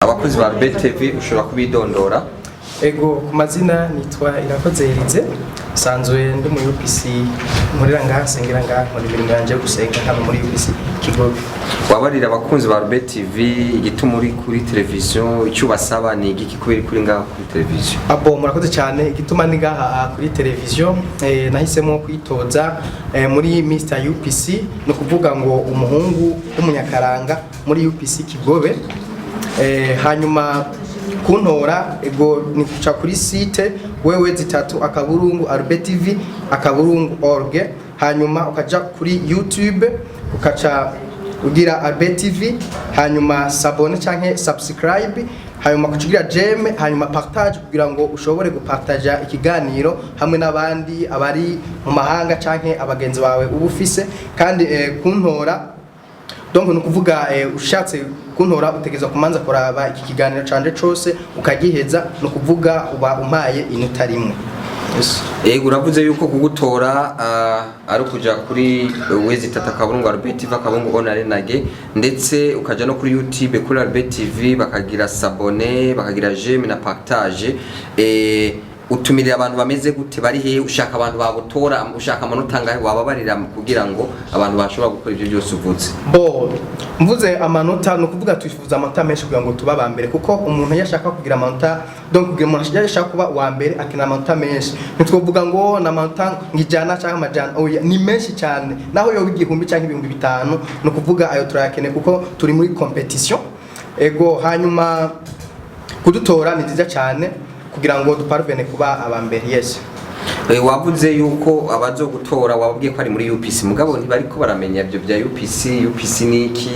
Abakozi ba BTV, ushobora kubidondora? Ego, ku mazina nitwa Irakoze Elize, nsanzwe ndi mu UPC, nkorera ngaha, nsengera ngaha, nkora imirimo yanje yo gusenga hano muri UPC Kigobe. Wabarira abakunzi ba BTV igituma uri kuri televiziyo, icyo ubasaba ni igiki kubera kuri ngaho kuri televiziyo? Abo murakoze cyane. Igituma ndi ngaha kuri televiziyo, nahisemo kwitoza muri Mr UPC, ni ukuvuga ngo umuhungu w'umunyakaranga muri UPC Kigobe. Hanyuma kuntora, ego, ni kuca kuri site www.albtv.org, hanyuma ukaja kuri YouTube, ukaca ugira Albert TV, hanyuma s'abonner canke subscribe, hanyuma kucugira j'aime, hanyuma partage, kugira ngo ushobore gupartaja ikiganiro hamwe n'abandi abari mu mahanga canke abagenzi bawe uba ufise. Kandi kuntora, donc ni ukuvuga ushatse kuntora utegerezwa kumanza kuraba iki kiganiro canje cose ukagiheza, ni ukuvuga uba umpaye inota rimwe. Yes. Ego, uravuze yuko kugutora ari ukuja kuri www.albtv.org, ndetse ukaja no kuri YouTube kuri Albert TV, bakagira s'abonner, bakagira j'aime na partage. Utumirira abantu bameze gute? Bari he? Ushaka abantu bagutora? Ushaka amanota angahe? Wababarira kugira ngo abantu bashobora gukora ibyo byose uvuze. Bo mvuze amanota, ni ukuvuga twifuza amanota menshi kugira ngo tube aba mbere, kuko umuntu iyo ashaka kugira amanota, donc kugira umuntu iyo ashaka kuba uwa mbere akenera amanota menshi. Ntitwovuga ngo ni amanota ngo 100 cyangwa amajana, oya, ni menshi cyane, naho yoba 1000 cyangwa 5000, ni ukuvuga ayo turayakeneye kuko turi muri competition. Ego, hanyuma kudutora ni byiza cyane kugira ngo duparvene kuba aba mbere, yes. Wavuze yuko abazogutora, wababwiye ko ari muri UPC, mugabo ntibariko baramenya ibyo bya UPC. UPC ni iki?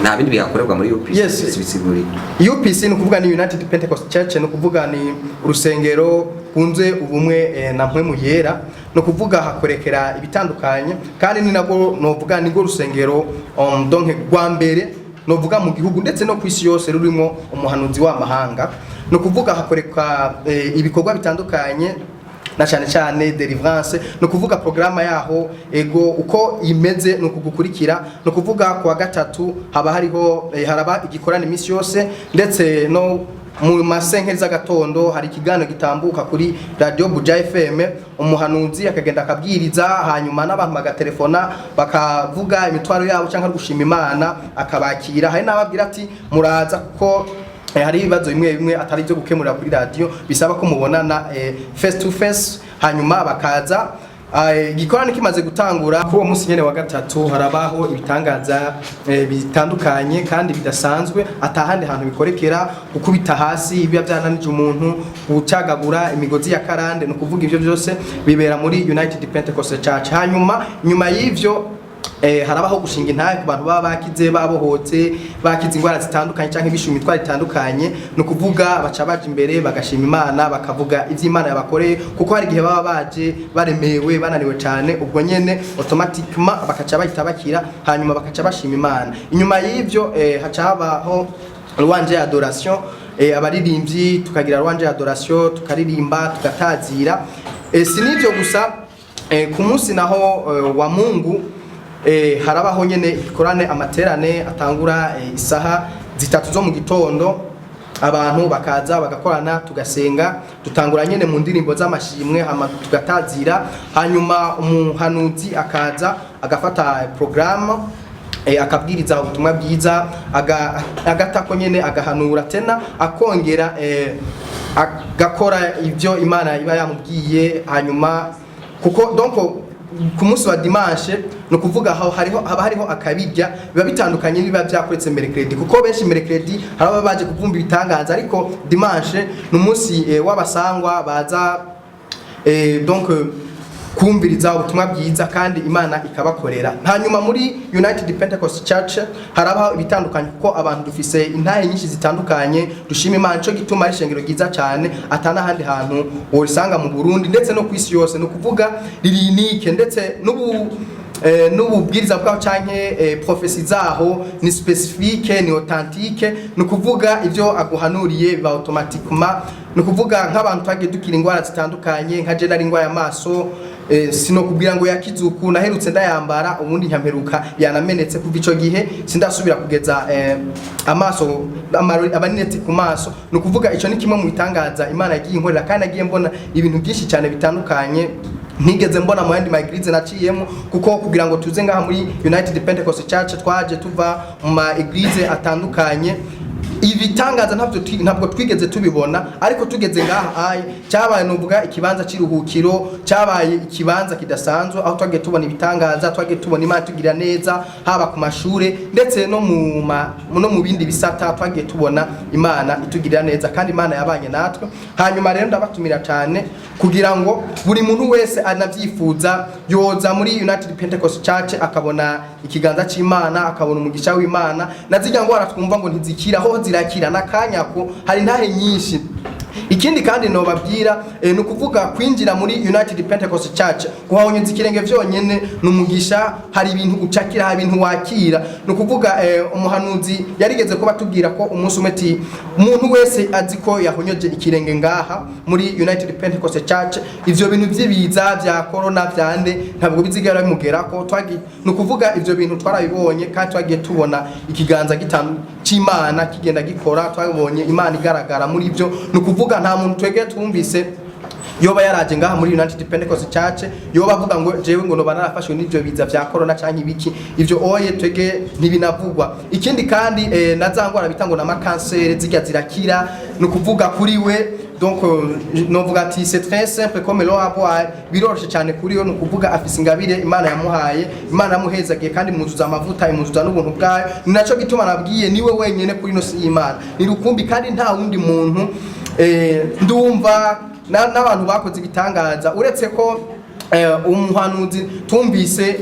Nta bindi bihakorerwa muri UPC? Yes. Bisigura. UPC ni ukuvuga ni United Pentecost Church, ni ukuvuga ni urusengero rwunze ubumwe na Mpwemu Yera. Ni ukuvuga hakorekera ibitandukanye, kandi ni nabwo novuga ni rwo rusengero donc rwa mbere novuga mu gihugu ndetse no ku isi yose rurimo umuhanuzi w'amahanga. Ni ukuvuga hakoreka ibikorwa bitandukanye, na cyane cyane deliverance. Ni ukuvuga programme yaho, ego, uko imeze ni ukugukurikira. Ni ukuvuga kuwa gatatu haba hariho haraba igikorana iminsi yose, ndetse no mu masenkeri z'agatondo hari ikiganiro gitambuka kuri Radio Buja FM, umuhanuzi akagenda akabwiriza, hanyuma n'abantu bagatelefona bakavuga imitwaro yabo cyangwa gushima Imana, akabakira. Hari n'ababwira ati muraza kuko hari ibibazo bimwe bimwe atari byo gukemurira kuri radio, bisaba ko mubonana face to face, hanyuma bakaza. Igikorane kimaze gutangura kuri uwo munsi nyene wa gatatu, harabaho ibitangaza bitandukanye kandi bidasanzwe, atahandi hantu bikorekera: gukubita hasi ibiba byananije umuntu, gucagagura imigozi ya karande. Ni ukuvuga ivyo byose bibera muri United Pentecost Church. Hanyuma nyuma y'ivyo harabaho gushinga intahe ku bantu baba bakize, babohotse, bakize indwara zitandukanye cyangwa ibishuma imitwaro itandukanye. Ni ukuvuga baca baja imbere bagashima Imana, bakavuga ivyo Imana yabakoreye, kuko hari igihe baba baje baremewe, bananiwe cyane, ubwo nyene automatiquement bakaca bahita bakira, hanyuma bakaca bashima Imana. Inyuma y'ivyo haca habaho louange ya adoration, abaririmbyi tukagira louange ya adoration, tukaririmba, tugatazira. Si n'ivyo gusa, ku munsi naho wa Mungu harabaho nyene igikorane, amaterane atangura isaha 3 zo mu gitondo, abantu bakaza bagakorana, tugasenga. Dutangura nyene mu ndirimbo z'amashimwe, hama tugatazira, hanyuma umuhanuzi akaza agafata programme, akabwiriza ubutumwa bwiza, agatako nyene agahanura, tena akongera agakora ibyo Imana iba yamubwiye. Hanyuma kuko donc ku munsi wa dimanche, ni ukuvuga aho hariho haba hariho akabirya biba bitandukanye n'ibiba byakoretse mercredi, kuko benshi mercredi hari ababa baje kuvumba ibitangaza, ariko dimanche ni umunsi w'abasangwa baza donc kumviriza ubutumwa bwiza kandi Imana ikabakorera. Hanyuma muri United Pentecost Church harabaho ibitandukanye, kuko abantu dufise intahe nyinshi zitandukanye dushima Imana. Nico gituma ari ishengero ryiza cyane, atana ahandi hantu worisanga mu Burundi ndetse no ku isi yose. Ni ukuvuga riri unique, ndetse n'ubu n'ububwiriza bwaho canke prophétie zaho ni spécifique, ni authentique. Ni ukuvuga ivyo aguhanuriye biba automatiquement. Ni ukuvuga nk'abantu twagiye dukira indwara zitandukanye, nka je nari indwara y'amaso. Sinokubwira ngo yakizuku naherutse ndayambara, ubundi nkamperuka yanamenetse. Kuva ico gihe sindasubira kugeza amaso amarineti ku maso. Ni ukuvuga ico ni kimwe mu bitangaza Imana yagiye inkorera, kandi nagiye mbona ibintu byinshi cyane bitandukanye ntigeze mbona mu yandi ma église naciyemo, kuko kugira ngo tuze ngaha muri United Pentecost Church twaje tuva mu ma église atandukanye. Ibitangaza ntabwo twigeze tubibona, ariko tugeze ngaha aye cyabaye, nuvuga, ikibanza cy'iruhukiro, cyabaye ikibanza kidasanzwe aho twagiye tubona ibitangaza, twagiye tubona Imana tugira neza, haba ku mashure ndetse no mu bindi bisata. Twagiye tubona Imana itugirira neza kandi Imana yabanye natwe. Hanyuma rero ndabatumira cyane kugira ngo buri muntu wese anavyifuza yoza muri United Pentecost Church akabona ikiganza c'Imana, akabona umugisha w'Imana. Na zirya ngwara twumva ngo ntizikira, ho zirakira nakanyako, hari intahe nyinshi. Ikindi kandi nobabwira, ni ukuvuga kwinjira muri United Pentecost Church, kuhahonyeza ikirenge vyonyene ni umugisha. Hari ibintu ucakira, hari ibintu wakira. Ni ukuvuga umuhanuzi yarigeze kuba tubwira ko umunsi umwe ati umuntu wese azi ko yahonyoje ikirenge ngaha muri United Pentecost Church, ivyo bintu vy'ibiza vya corona vyande ntabwo bizigera bimugerako. Ni ukuvuga ivyo bintu twarabibonye kandi twagiye tubona ikiganza c'Imana kigenda gikora, twabonye Imana igaragara muri ivyo. Ni ukuvuga nta muntu twegeye twumvise yoba yaraje ngaha muri United Pentecost Church yoba avuga ngo jewe ngo noba narafashwe n'ivyo biza vya corona canke ibiki. Ivyo oye, twege ntibinavugwa. Ikindi kandi, na za ngwara bita ngo na makansere zirya zirakira. Ni ukuvuga kuri we, donc novuga ati c'est très simple comme l'eau à boire, biroroshe cyane kuri yo. Ni ukuvuga afise ingabire Imana yamuhaye, Imana yamuhezagiye kandi imuzuza amavuta, imuzuza n'ubuntu bwayo. Ni naco gituma nabwiye niwe wenyene kuri ino si y'Imana, ni rukumbi, kandi nta wundi muntu ndumva n'abantu bakoze ibitangaza, uretse ko umuhanuzi tumvise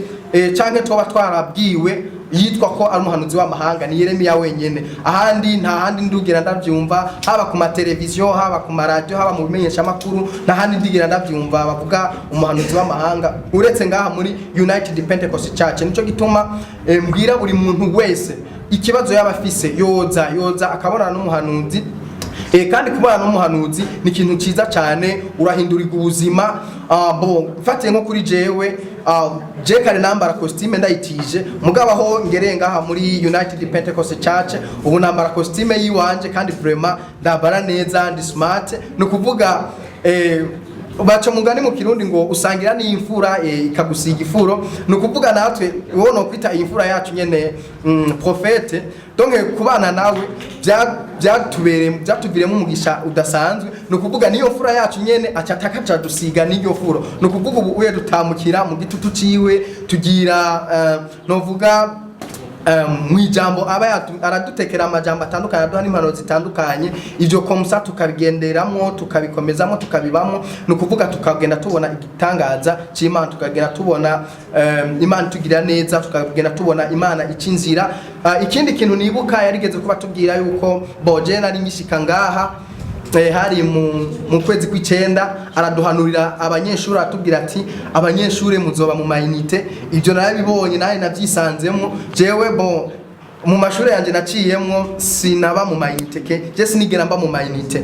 canke twaba twarabwiwe yitwa ko ari umuhanuzi w'amahanga ni Yeremiya wenyene. Ahandi nta handi ndugera ndavyumva, haba ku mateleviziyo, haba ku maradiyo, haba mu bimenyeshamakuru, nta handi ndigera ndavyumva bavuga umuhanuzi w'amahanga uretse ngaha muri United Pentecost Church. Nico gituma mbwira buri muntu wese ikibazo yaba afise yoza akabonana n'umuhanuzi. Kandi kubana n'umuhanuzi ni ikintu cyiza cyane, urahindurirwa ubuzima. Bon, mfatiye nko kuri jewe, je kare nambara costume ndayitije, mugabo aho ngereye ngaha muri United Pentecost Church ubu nambara costume yiwanje kandi vraiment ndambara neza, ndi smart. Ni ukuvuga baca mugani mu Kirundi ngo usangira n'imfura ikagusiga ifuro. Ni ukuvuga natwe wowe no kwita imfura yacu nyene, prophète, donc kubana nawe byatubereye, byatuviremo umugisha udasanzwe. Ni ukuvuga niyo mfura yacu nyene aca atakaca dusiga n'iyo furo. Ni ukuvuga ubu uye dutamukira mu gitutu ciwe, tugira novuga mu ijambo aba aradutekera amajambo atandukanye, aduha n'impanuro zitandukanye. Ivyo comme ça tukabigenderamo, tukabikomezamo, tukabibamo. Ni ukuvuga tukagenda tubona igitangaza c'Imana, tukagenda tubona Imana itugirira neza, tukagenda tubona Imana ica inzira. Ikindi kintu nibuka yarigeze kuba tubwira yuko boje nari ngishika ngaha, hari mu kwezi kw'icenda, araduhanurira abanyeshuri, aratubwira ati abanyeshuri muzoba mu ma unité. Ibyo narabibonye nawe nabyisanzemo jewe. Bon, mu mashuri yanjye naciyemwo sinaba mu ma unité, ke je sinigera mba mu ma unité,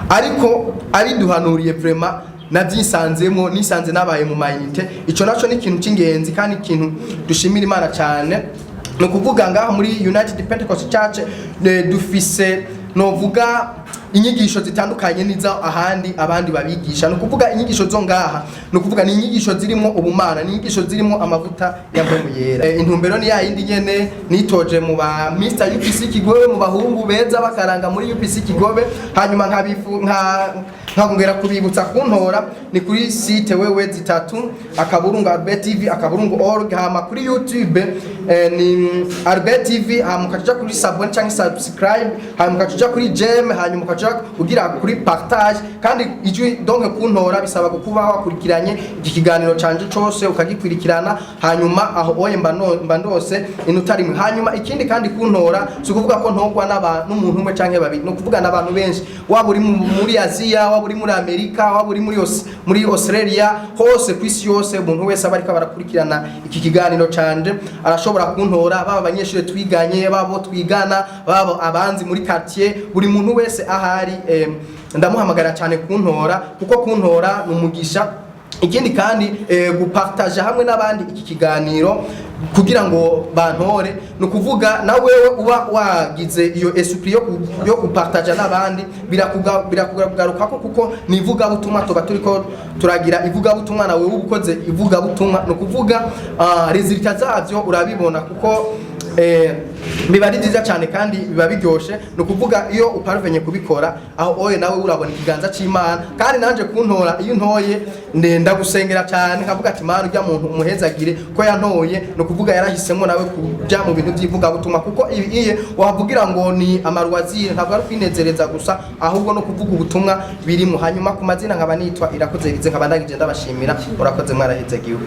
ariko abiduhanuriye vraiment nabyisanzemo, nisanze nabaye mu ma unité. Ico naco ni ikintu cy'ingenzi kandi ikintu dushimira Imana cyane. Ni ukuvuga ngaha muri United Pentecost Church dufise, novuga, inyigisho zitandukanye n'izo ahandi abandi babigisha. Ni ukuvuga inyigisho zo ngaha, ni ukuvuga ni inyigisho zirimo ubumana, ni inyigisho zirimo amavuta ya Mpwemu Yera. Intumbero ni ya yindi nyene, nitoje mu ba Mr UPC Kigobe, mu bahungu beza bakaranga muri UPC Kigobe. Hanyuma nkabifu nka nkongera kubibutsa kuntora ni kuri site www.albertv.org, hama kuri YouTube ni Albert TV, hama ukaja kuri s'abonner cyangwa subscribe, hanyuma ukaja kuri j'aime, hanyuma ukaja ugira kuri partage. Kandi ijwi, donc kuntora bisaba kuba wakurikiranye iki kiganiro canje cose, ukagikurikirana, hanyuma aho oye mba mba ndose inota rimwe. Hanyuma ikindi kandi, kuntora si ukuvuga ko ntogwa n'umuntu umwe canke babiri, ni ukuvuga n'abantu benshi, waba uri muri Aziya, waba uri muri Amerika, waba uri muri Australia, hose ku isi yose, umuntu wese aba ariko barakurikirana iki kiganiro canje arashobora kuntora, baba abanyeshuri twiganye, babo twigana, baba abanzi muri quartier, buri muntu wese ahari, ndamuhamagara cyane kuntora, kuko kuntora ni umugisha. Ikindi kandi, gupartaja hamwe n'abandi iki kiganiro kugira ngo bantore, ni ukuvuga na wewe uba wagize iyo esprit yo gupartaja n'abandi, birakugarukako, kuko ni ivugabutumwa tuba turiko turagira. Ivugabutumwa nawe uba ukoze ivugabutumwa, ni ukuvuga résultat zavyo urabibona, kuko biba ari byiza cyane kandi biba biryoshe. Ni ukuvuga iyo uparvenye kubikora aho oye, nawe urabona ikiganza cy'Imana. Kandi nanje kuntora, iyo untoye ndagusengera cyane, nkavuga ati: "Mana, ujya muntu umuhezagire ko yantoye." Ni ukuvuga yarahisemo nawe kuja mu bintu by'ivugabutumwa, kuko ibi iye wavugira ngo ni amaruwazire, ntabwo ari kwinezereza gusa, ahubwo no kuvuga ubutumwa birimo. Hanyuma ku mazina nkaba nitwa Irakoze Erize, nkaba ndangije ndabashimira. Murakoze, mwarahezagiwe.